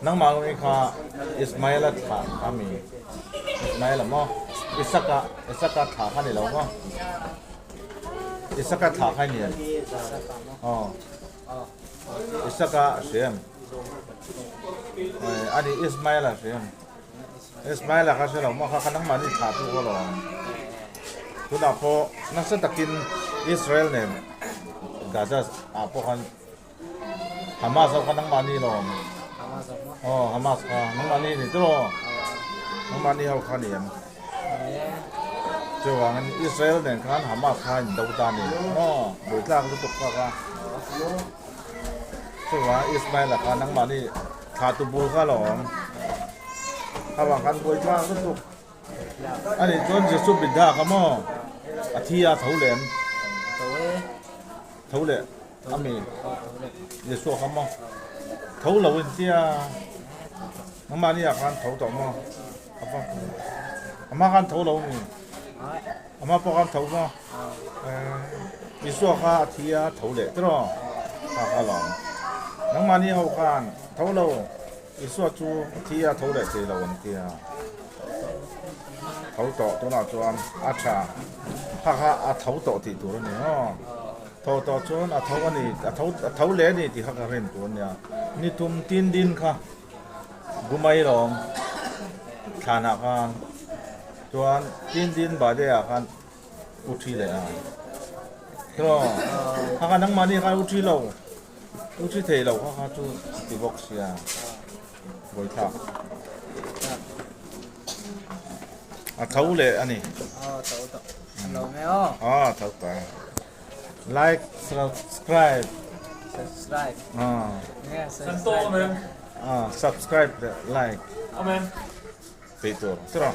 Nangmah ang i kha Ismaela thlah kha mi? Ismaela maw? Isaka, Isaka thlah kha ni lo maw? Isaka thlah kha i ni em? Aw. Isaka a hria em? Ani Ismaela a hria em? Ismaela kha hre lo maw? Kha kha nangmahni thlah tu kha lo. Tunah pawh nasa takin Israel nen Gaza ah pawh khan Hamas ho kha nangmahni lawm. Hamas ho maw? Aw Hamas kha nangmahni ni tiraw? Nangmahni ho kha ni em? Chuvangin Israel nen khan Hamas kha in do ta ni maw? Buitlak lutuk kha kha. Chuvang Ismael a kha nangmahni thla tu bul kha lawm. Khavang khan buitlak lutuk. Ani chuan Jesu bidha kha maw? A thi a tho lem. Tho leh. Ami Yeshua kha maw tho lo in tia nangmahni ah khan tho tawh maw amah khan tho lo mi amah pawh khan tho maw Yeshua kha a thi a tho leh tiraw kha kha lawm nangmahni ho khan tho lo Isua chu thi a tho leh thei lo an tia. Tho tawh tunah chuan a tha. Kha kha a tho tawh tih tur a ni maw? Tho tawh chuan a tho a ni, a tho a tho leh a ni tih kha ka rin tur a nia. Ni tum tin din kha Gumai lawm thlanah khan chuan tin din birthday ah khan u thi leh a. Tiraw? Kha kha nangmahni khan u thi lo. U thi thei lo kha kha chu ti bawk sia vawithlak a tho leh a ni. Aw tho tawh lo mai aw. Aw tho tawh like subscribe subscribe aw subscribe aw subscribe leh like Amen tih tur tiraw.